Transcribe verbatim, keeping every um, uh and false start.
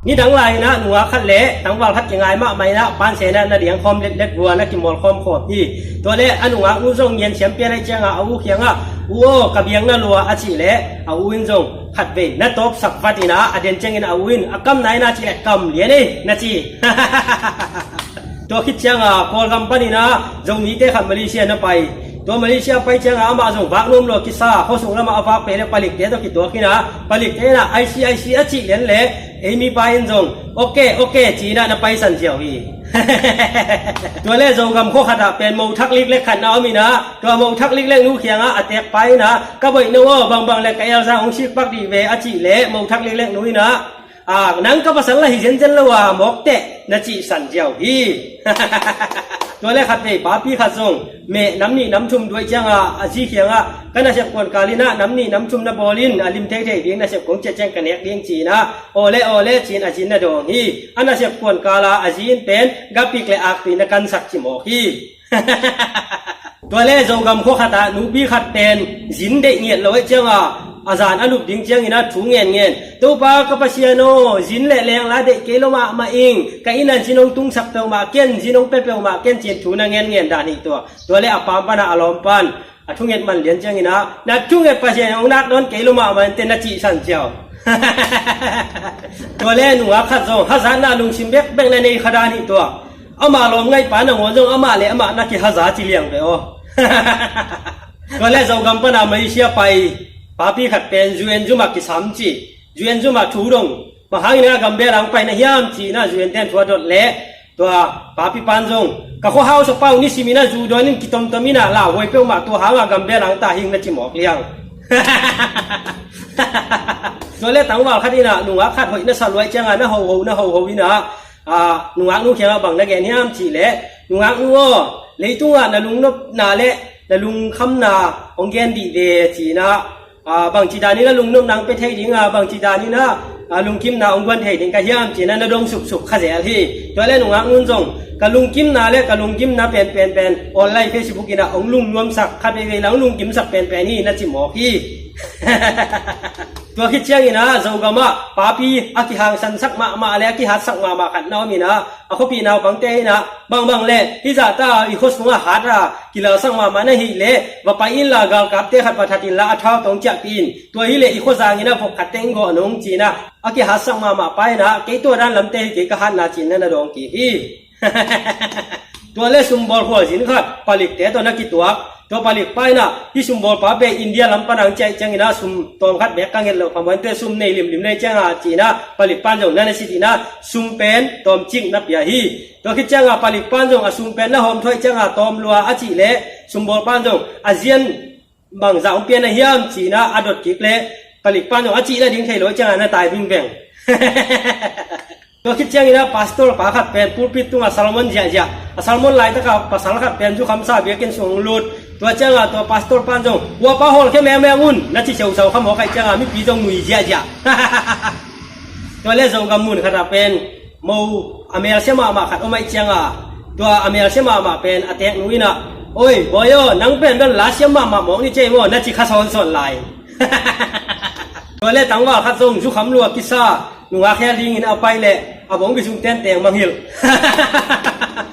Nidang lai-in ah nungak khat le tangval khat kingai mahmah in ah, panse in ah na diang khawm letlet vua na kimawl khawmkhawm hi. Tua le a nungaknu zong ngen siam pian ahih ciangah a u kiangah, "U aw, ka biang na lua," a cih leh a u in zong khatvei na tawpsak vat in ah, a den ciangin a u in, "A kam nai na," cih leh, "Kam lian ei," na ci. Tua khit ciangah Kawlgam panin ah Zomite khat Malaysia na pai. Tua Malaysia pai ciangah amah zong vak nuam lo kisa, khuasung lamah a vak pen le palikte tawh kituak in ah, palikte in ah, "I see, I see," a cih lian le ei mipa in zong, "Ok, ok," ci in ah na paisan ziau hi. Tua le Zogam khua khatah pen mothak liklek khat na om in ah, tua mothak liklek nu kiangah a teekpa in ah, "Ka boih no aw, bangbang le ka elzang hong sikpak dih ve," a cih leh mothak liklek nu in ah, "A, nang ka pasal la hi zenzen lo a, mawk teh," na cihsan ziau hi. Tua le khatvei papi khat zong meh nam nih nam thum duaih ciangah a zi kiangah, "Ka nasep kuan kal in ah nam nih nam thum na bawl in, a lim theithei ding nasep kong ciah ciang ka nek ding," ci in ah, "Awle, awle," ci in a zi in na dawng hi. A nasep kuan kal a a zi in pen gapik le aktui na kansak ci mawk hi. Tua le Zogam khua khatah nupi khat pen zin deih ngiat lo ahih ciangah a zan a lup ding ciangin ah thu ngenngen, "Topa ka Pasian aw, zin le lengla deih kei lo mahmah ing, ka inn ah zin hong tungsak peuhmah ken, zin hong pia peuhmah ken," ci-in thu na ngenngen dan hi tua. Tua le a pam pan ah a lawm pan a thunget man lian ciangin ah, "Na thunget Pasian hong nak nawn kei lo mahmah inteh," na cihsan ziau. Tua le nungak khat zong hazatna lungsim bekbek na nei kha dan hi tua. Amah lawm ngaihpa nangawn zong amah le amah na kihaza ci liang ve aw. Tua le Zogam pana Malaysia pai papi khat pen U N zum ah kisam ci. U N zum ah thu dong, "Bang hangin a gam bel ah hong pai na hiam?" ci-in a U N ten thu a dot leh, tua papi pan zong, "Ka khuahau sapa uh nisimin a zu dawn in kitomtom in a lauhuai peuhmah, tua hang a gam bel ah hong ta hing," na ci mawk liang. Tua le tangval khat in a nungak khat hoih na sa lua ahih ciangah na hoho, na hoho in a, a, nungaknu kiangah bang na gen hiam cih leh, "Nungaknu aw, leitungah na lungnopna le na lungkhamna hong gen dih ve," ci-in a, a, "Bangci danin a lungnopna hong pia thei ding a, bangci danin a, a, lungkimna hong guan thei ding ka hiam?" ci-in a na dong suksuk kha zel hi. Tua le nungaknu in zong, "Ka lungkimna le ka lungkimna penpen pen online, Facebook in a hong lungnuamsak, khat veivei la hong lungkimsak penpen hi," na ci mawk hi. Tua khit ciangin a Zogam ah papi a kihangsansak mahmah le a kihatsak mahmah khat na om in a, a khuapi naupangte in a, "Bangbang le hih zahta i khua sungah hat a kilalsak mahmah na hih leh va pai inla, galkapte khat va that inla a thau tawh hong ciahpih in, tua hileh i khuazang in a vok khat teng gawh nung," ci-in a, a kihatsak mahmah pa in a, "Kei tua dan lamte hi kei ka hatna," ci-in a na dawng kik hi. Tua le sumbawl khualzin khat palikte tawh na kituak. Tua palik pa in a, "Hih sumbawlpa pen India lam pan a hong ciah ahih ciangin a sum tawm khat beek ka nget loh phamawh inteh, sum nei limlim na hih ciangah," ci-in a palik pan zong na na sit in a sum pen tawmcik na pia hi. Tua khit ciangah palik pan zong a sum pen na hawm thuah ahih ciangah tawm lua a cih leh sumbawl pan zong, "A zian bangzah hong pia na hiam?" ci-in a a dot kik leh palik pan zong a cih nading thei lo ahih ciangah na tai vingveng. Tua khit ciangin a pastor pa khat pen pulpit tungah sermon ziahziah, a sermon laitaka pasal khat pen zukhamsa biakinn sung hong lut. Tua ciangah tua pastor pan zong, "Kuapa hawlkhia mengmeng un," na ci seusau kha mawk ahih ciangah mipi zong nui ziahziah. Tua le Zogam mun khatah pen mo a melsia mahmah khat om ahih ciangah, tua a melsia mahmah pen a teeknu in a, "Oi bawi aw, nang pen don la siam mahmah mawk ni cei maw?" na ci kha sawnsawn lai. Tua le tangval khat zong zukham lua kisa, nungak hel dingin a pai leh a bawngbi sung tenteng mangngilh.